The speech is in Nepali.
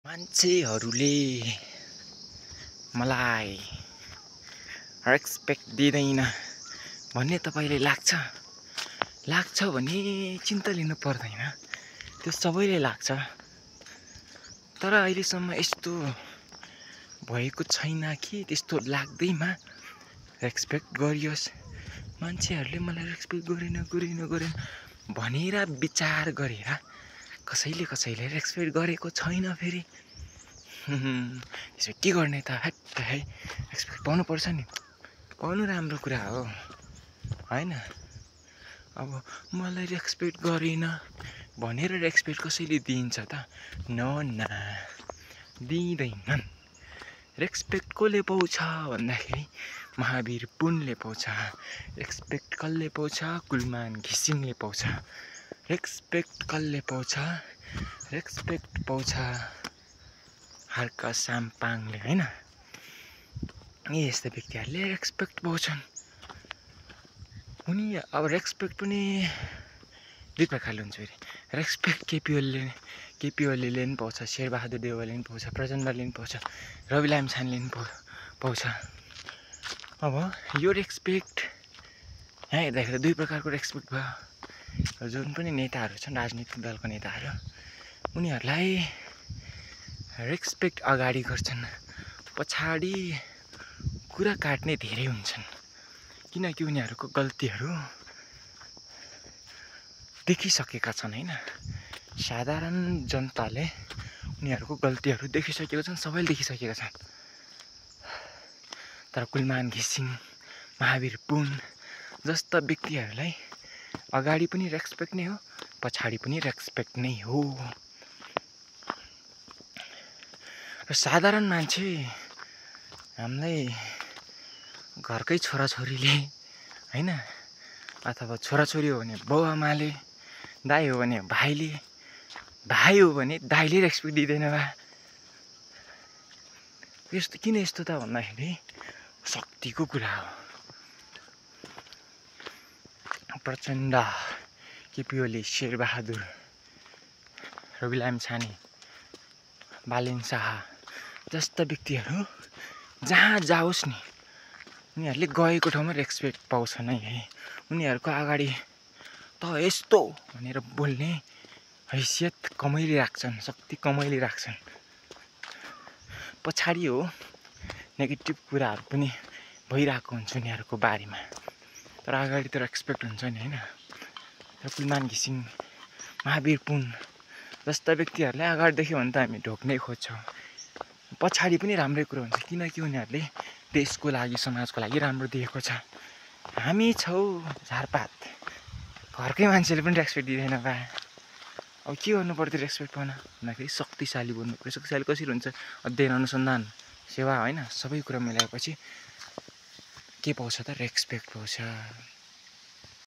मान्छेहरूले मलाई रेस्पेक्ट दिँदैन भन्ने तपाईलाई लाग्छ भने चिन्ता लिनु पर्दैन। त्यो सबैले लाग्छ, तर अहिलेसम्म यस्तो भएको छैन कि त्यस्तो लाग्दैमा रेस्पेक्ट गरियोस्। मान्छेहरूले मलाई रेस्पेक्ट गरेन भनेर विचार गरेर कसैले रेस्पेक्ट गरेको छैन। फेरि त्यसो के गर्ने त? है रेस्पेक्ट पाउनुपर्छ नि, पाउनु राम्रो कुरा हो हैन। अब मलाई रेस्पेक्ट गरेन भनेर रेस्पेक्ट कसैले दिन्छ त? न दिँदैनन्। रेस्पेक्ट कसले पाउँछ भन्दाखेरि महावीर पुनले पाउँछ। रेस्पेक्ट कसले पाउँछ? कुलमान घिसिङले पाउँछ। रेस्पेक्ट कसले पाउँछ? रेस्पेक्ट पाउँछ हर्क साम्पाङले, हैन? यस्ता व्यक्तिहरूले रेस्पेक्ट पाउँछन्। उनी अब रेस्पेक्ट पनि दुई प्रकारले हुन्छ। फेरि रेस्पेक्ट केपी ओलीले पनि पाउँछ, शेरबहादुर देउवाले पनि पाउँछ, प्रचण्डले पनि पाउँछ, रवि लामिछानेले पनि पाउँछ। अब यो रेस्पेक्ट यहाँ हेर्दाखेरि दुई प्रकारको रेस्पेक्ट भयो। जुन पनि नेताहरू छन्, राजनीतिक दलको नेताहरू, उनीहरूलाई रेस्पेक्ट अगाडि गर्छन्, पछाडि कुरा काट्ने धेरै हुन्छन्। किनकि उनीहरूको गल्तीहरू देखिसकेका छन्, हैन? साधारण जनताले उनीहरूको गल्तीहरू देखिसकेका छन्, सबैले देखिसकेका छन्। तर कुलमान घिसिङ, महावीर पुन जस्ता व्यक्तिहरूलाई अगाडि पनि रेस्पेक्ट नै हो, पछाडि पनि रेस्पेक्ट नै हो। र साधारण मान्छे हामीलाई घरकै छोराछोरीले, हैन, अथवा छोराछोरी हो भने बाउआमाले, दाइ हो भने भाइले, भाइ हो भने दाइले रेस्पेक्ट दिँदैन बा। यस्तो किन यस्तो त भन्दाखेरि शक्तिको कुरा हो। प्रचण्ड, केपी ओली, शेरबहादुर, रवि लामिछाने, बालेन शाह जस्ता व्यक्तिहरू जहाँ जाओस् नि, उनीहरूले गएको ठाउँमा रेस्पेक्ट पाउँछन् है। उनीहरूको अगाडि त यस्तो भनेर बोल्ने हैसियत कमैले राख्छन्, शक्ति कमैले राख्छन्। पछाडि हो नेगेटिभ कुराहरू पनि भइरहेको हुन्छ उनीहरूको बारेमा, तर अगाडि त रेस्पेक्ट हुन्छ नि, हैन? र कुलमान घिसिङ, महावीर पुन जस्ता व्यक्तिहरूलाई अगाडि देख्यो भने त हामी ढोक्नै खोज्छौँ। पछाडि पनि राम्रै कुरो हुन्छ, किनकि उनीहरूले देशको लागि, समाजको लागि राम्रो दिएको छ। हामी छौँ झारपात, घरकै मान्छेले पनि रेस्पेक्ट दिँदैन बा। अब के गर्नु पर्थ्यो रेस्पेक्ट पाउन भन्दाखेरि शक्तिशाली बन्नु पर्यो। शक्तिशाली कसरी हुन्छ? अध्ययन, अनुसन्धान, सेवा, हैन, सबै कुरा मिलाएपछि के पाउँछ त? रेस्पेक्ट पाउँछ।